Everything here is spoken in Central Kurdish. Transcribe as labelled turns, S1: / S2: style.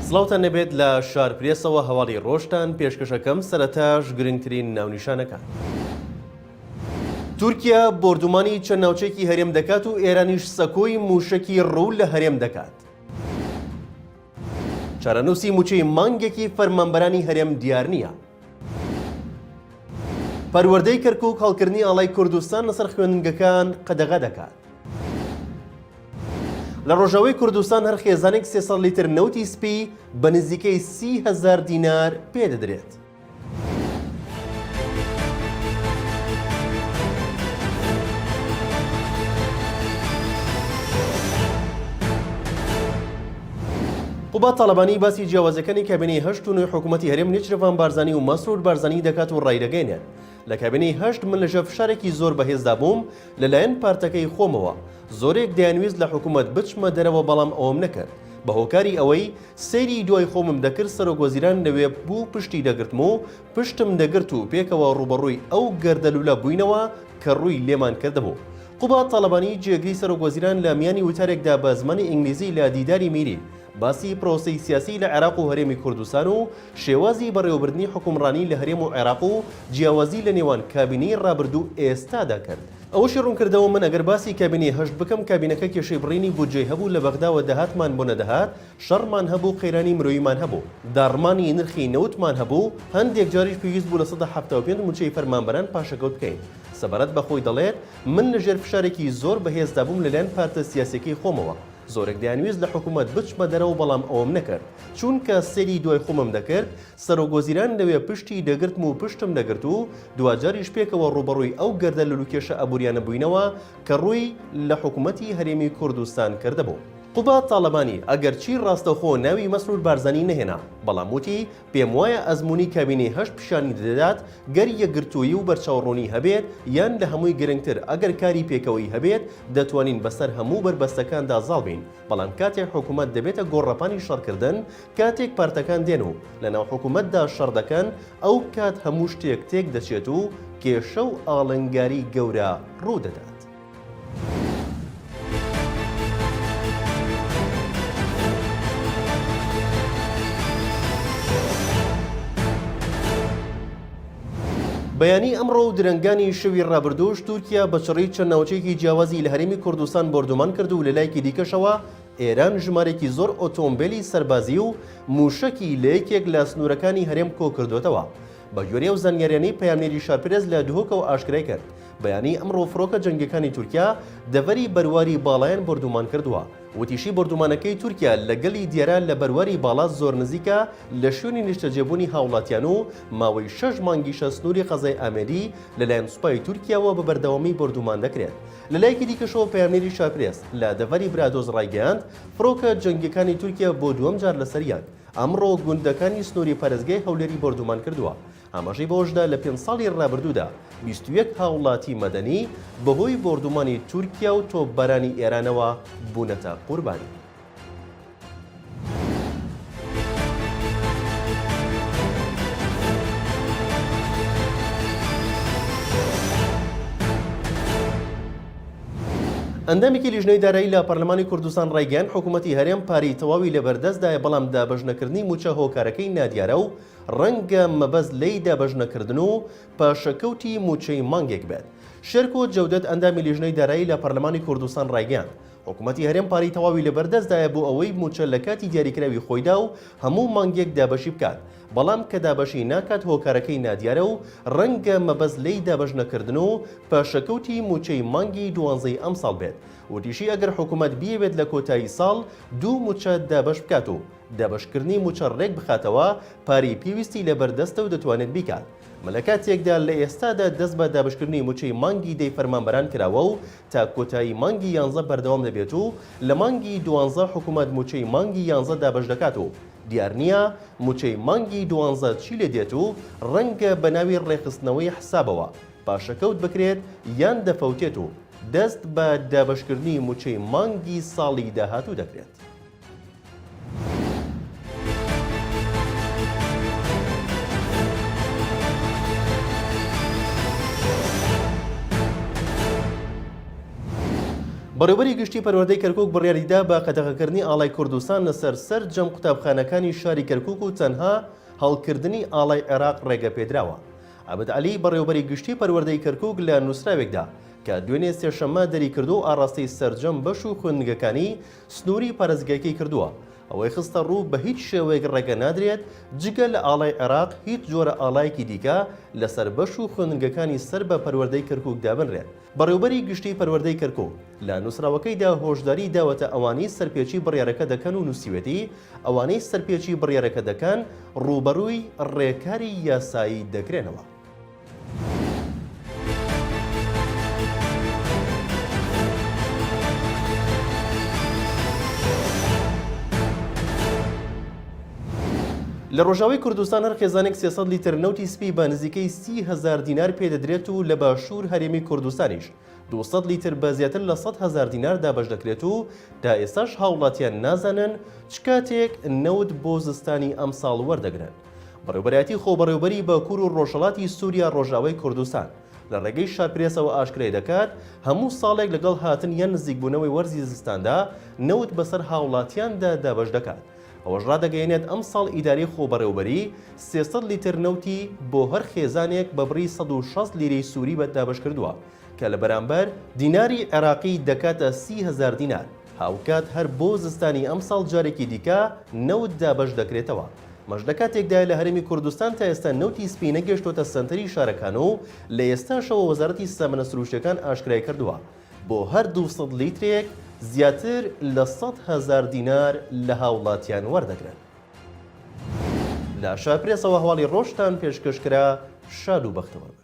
S1: سڵاوتان لێبێت لە شار پرێسەوە هەواڵی ڕۆژتان پێشکەشەکەم سەرەتاش گرنگترین ناونیشانەکان. تورکیا بۆردومانی چەند ناوچەیەکی هەرێم دەکات و ئێرانیش سەکۆی مووشەکی ڕوو لە هەرێم دەکات. چارەنووسی مووچەی مانگێکی فەرمانبەرانی هەرێم دیار نییە. پەروەردەی کەرکووک هەڵکردنی ئاڵای کوردستان لەسەر خوێندنگەکان قەدەغە دەکات. لە ڕۆژاوای کوردستان هەر خێزانێک 300 لیتر نەوتی سپی بە نزیکەی 30 هەزار دینار پێدەدرێت. قوباد تاڵەبانی باسی جیاوازیەکانی کابینەی هەشت و نۆی حکوومەتی هەرێم نێچیرڤان بارزانی و مەسرور بارزانی دەکات و ڕایدەگەیەنێت لە کابینەی هەشت من لەژێر فشارێکی زۆر بەهێزدا بووم لەلایەن پارتەکەی خۆمەوە زۆرێک دەیانویست لە حکوومەت بچمە دەرەوە بەڵام ئەوەم نەکرد بە هۆکاری ئەوەی سەیری دوای خۆمم دەکرد سەرۆکوەزیران لەوێ بوو پشتی دەگرتم و پشتم دەگرت و پێکەوە ڕووبەڕووی ئەو گەردەلوولە بووینەوە کە ڕووی لێمان کردبوو. قوباد تاڵەبانی جێگری سەرۆکوەزیران لە میانی وتارێکدا بە زمانی ئینگلیزی لە دیداری میری باسی پرۆسەی سیاسی لە عێراق و هەرێمی کوردستان و شێوازی بەڕێوەبردنی حوکمڕانی لە هەرێم و عێراق و جیاوازی لە نێوان کابینەی ڕابردوو ئێستادا کرد. ئەوەشی ڕوونکردەوە، من ئەگەر باسی کابینەی هەشت بکەم، کابینەکە کێشەی بڕینی بودجەی هەبوو، لە بەغداوە داهاتمان بۆ نەدەهات، شەڕمان هەبوو، قەیرانی مرۆییمان هەبوو، داڕمانی نرخی نەوتمان هەبوو، هەندێک جاریش پێویست بوو 75% مووچەی فەرمانبەران پاشەکەوت بکەین. سەبارەت بە خۆی دەڵێت، من لەژێر فشارێکی زۆر بەهێزدا بووم لەلایەن پارتە سیاسییەکەی خۆمەوە، زۆرێک دەیانویست لە حکومەت بچمە دەرەوە بەڵام ئەوەم نەکرد، چونکە سەیری دوای خۆمم دەکرد، سەرۆکوەزیران لەوێ پشتی دەگرتم و پشتم دەگرت و دواجاریش پێکەوە ڕووبەڕووی ئەو گەردەلوول و کێشە ئابووریانە بووینەوە کە ڕووی لە حکومەتی هەرێمی کوردستان کردبوو. قوباد تاڵەبانی ئەگەرچی ڕاستەوخۆ ناوی مەسرور بارزانی نەهێنا، بەڵام وتی، پێموایە ئەزموونی کابینەی هەشت پیشانی دەدات گەر یەکگرتوویی و بەرچاوڕوونی هەبێت، یان لە هەمووی گرنگتر ئەگەر کاری پێکەوەیی هەبێت، دەتوانین بەسەر هەموو بەربەستەکاندا زاڵ بین، بەڵام کاتێک حکومەت دەبێتە گۆڕەپانی شەڕکردن، کاتێک پارتەکان دێن و لەناو حکومەتدا شەڕ دەکەن، ئەو کات هەموو شتێک تێک دەچێت و کێشە و ئاڵنگاری گەورە ڕوودەدات. بەیانی ئەمڕۆ و درەنگانی شەوی ڕابردووش تورکیا بە چڕی چەند ناوچەیەکی جیاوازی لە هەرێمی کوردستان بۆردومان کرد و لە لایەکی دیکەشەوە ئێران ژمارێکی زۆر ئۆتۆمبێلی سەربازی و مووشەکی لە یەکێک لە سنوورەکانی هەرێم کۆکردۆتەوە. بە گوێرەی ئەو زانیاریانەی پەیامنێری شارپرێس لە دهۆکەوە ئاشکرای کرد، بەیانی ئەمڕۆ فڕۆکە جەنگیەکانی تورکیا دەڤەری بەرواری باڵایان بۆردومان کردووە. وتیشی بۆردومانەکەی تورکیا لە گەلی دیارە لە بەرواری باڵا زۆر نزیکە لە شوێنی نیشتەجێبوونی هاوڵاتیان و ماوەی شەش مانگیشە سنووری قەزای ئامێدی لەلایەن سوپای تورکیاوە بە بەردەوامی بۆردومان دەکرێت. لەلایەکی دیکەشەوە پەیامنێری شارپرێس لە دەڤەری برادۆست ڕایگەیاند، فڕۆکە جەنگیەکانی تورکیا بۆ دووەم جار لەسەر یەک ئەمڕۆ گوندەکانی سنووری پارێزگای هەولێری بۆردومان کردووە. ئاماژەی بەوەشدا لە پێنج ساڵی ڕابردوودا 21 هاوڵاتی مەدەنی بەهۆی بۆردومانی تورکیا و تۆپبارانی ئێرانەوە بوونەتە قوربانی. ئەندامێکی لیژنەی دارایی لە پەرلەمانی کوردستان ڕایگەیاند، حکوومەتی هەرێم پارەی تەواوی لەبەردەستدایە بەڵام دابەشنەکردنی مووچە هۆکارەکەی نادیارە و ڕەنگە مەبەست لێی دابەشنەکردن و پاشەکەوتی مووچەی مانگێک بێت. شێرکۆ جەودەت ئەندامی لیژنەی دارایی لە پەرلەمانی کوردستان ڕایگەیاند، حکومەتی هەرێم پارەی تەواوی لەبەردەستدایە بۆ ئەوەی مووچە لە کاتی دیاریکراوی خۆیدا و هەموو مانگێک دابەشی بکات، بەڵام کە دابەشی ناکات هۆکارەکەی نادیارە و ڕەنگە مەبەست لێی دابەشنەکردن و پاشەکەوتی مووچەی مانگی دوانزەی ئەمساڵ بێت. وتیشی ئەگەر حکومەت بیەوێت لە کۆتایی ساڵ دوو مووچە دابەش بکات و دابەشکردنی مووچە ڕێک بخاتەوە پارەی پێویستی لەبەردەستە و دەتوانێت بیکات. مە لە کاتێکدا لە ئێستادا دەست بە دابەشکردنی مووچەی مانگی دەی فەرمانبەران کراوە و تا کۆتایی مانگی یانزە بەردەوام دەبێت و لە مانگی دوانزە حکومەت مووچەی مانگی یانزە دابەش دەکات و دیار نییە مووچەی مانگی دوانزە چی لێ دێت و ڕەنگە بە ناوی ڕێکخستنەوەی حسابەوە پاشەکەوت بکرێت یان دەفەوتێت و دەست بە دابەشکردنی مووچەی مانگی ساڵی داهاتوو دەکرێت. بەڕێوبەری گشتی پەروەردەی کەرکوک بڕیاریدا بە قەدەغەکردنی ئاڵای کوردستان لەسەر سەرجەم قوتابخانەکانی شاری کەرکوک و تەنها هەڵکردنی ئاڵای عێراق ڕێگەپێدراوە. عەبد عەلی بەڕێوبەری گشتی پەروەردەی کەرکوک لە نوسراوێکدا کە دوێنێ سێشەممە دەریکردووە و ئاڕاستەی سەرجەم بەش و خوێندنگەکانی سنووری پارێزگاکەی کردووە ئەوەی خستە ڕوو بە هیچ شێوەیەک ڕێگە نادرێت جگە لە ئاڵای عێراق هیچ جۆرە ئاڵایەکی دیکە لەسەر بەش و خوێندنگەکانی سەر بە پەروەردەی کەرکوک دابنرێت. بەڕێوبەری گشتیی پەروەردەی کەرکوک لە نوسراوەکەیدا هۆشداریی داوەتە ئەوانەی سەرپێچی بڕیارەکە دەکەن و نوسیوێتی، ئەوانەی سەرپێچی بڕیارەکە دەکەن ڕووبەڕووی ڕێکاری یاسایی دەکرێنەوە. لە ڕۆژاوای کوردستان هەر خێزانێک 300 لیتر نەوتی سپی بە نزیکەی 30 هەزار دینار پێدەدرێت و لە باشوور هەرێمی کوردستانیش 200 لیتر بە زیاتر لە 100 هەزار دینار دابەش دەکرێت و تا ئێستاش هاوڵاتیان نازانن چ کاتێک نەوت بۆ زستانی ئەمساڵ وەردەگرن. بەڕێوبەرایەتی خۆبەڕێوبەری باکوور و ڕۆژهەڵاتی سووریا ڕۆژئاوای کوردستان لە ڕێگەی شارپرێسەوە ئاشکرای دەکات، هەموو ساڵێک لەگەڵ هاتن یان نزیکبوونەوەی وەرزی زستاندا نەوت بەسەر هاوڵاتیاندا دابەش دەکات. ئەوەش ڕادەگەیەنێت ئەمساڵ ئیدارەی خۆبەڕێوبەری 300 لیتر نەوتی بۆ هەر خێزانێک بە بڕی 160 لیرەی سووری بە دابەشکردووە کە لە بەرامبەر دیناری عێراقی دەکاتە 30 هەزار دینار. هاوکات هەر بۆ زستانی ئەمساڵ جارێکی دیکە نەوت دابەش دەکرێتەوە. ئەمەش لە کاتێکدایە لە هەرێمی کوردستان تا ئێستا نەوتی سپی نەگەیشتۆتە سەنتەری شارەکان و لە ئێستاشەوە وەزارەتی سامانە سروشتیەکان ئاشکرای کردووە بۆ هەر 200 لیترێک زیاتر لە 100 هەزار دینار لە هاوڵاتیان وەردەگرن. لە شارپرێسەوە هەواڵی ڕۆژتان پێشکەش کرا، شاد و بەختەوەر بن.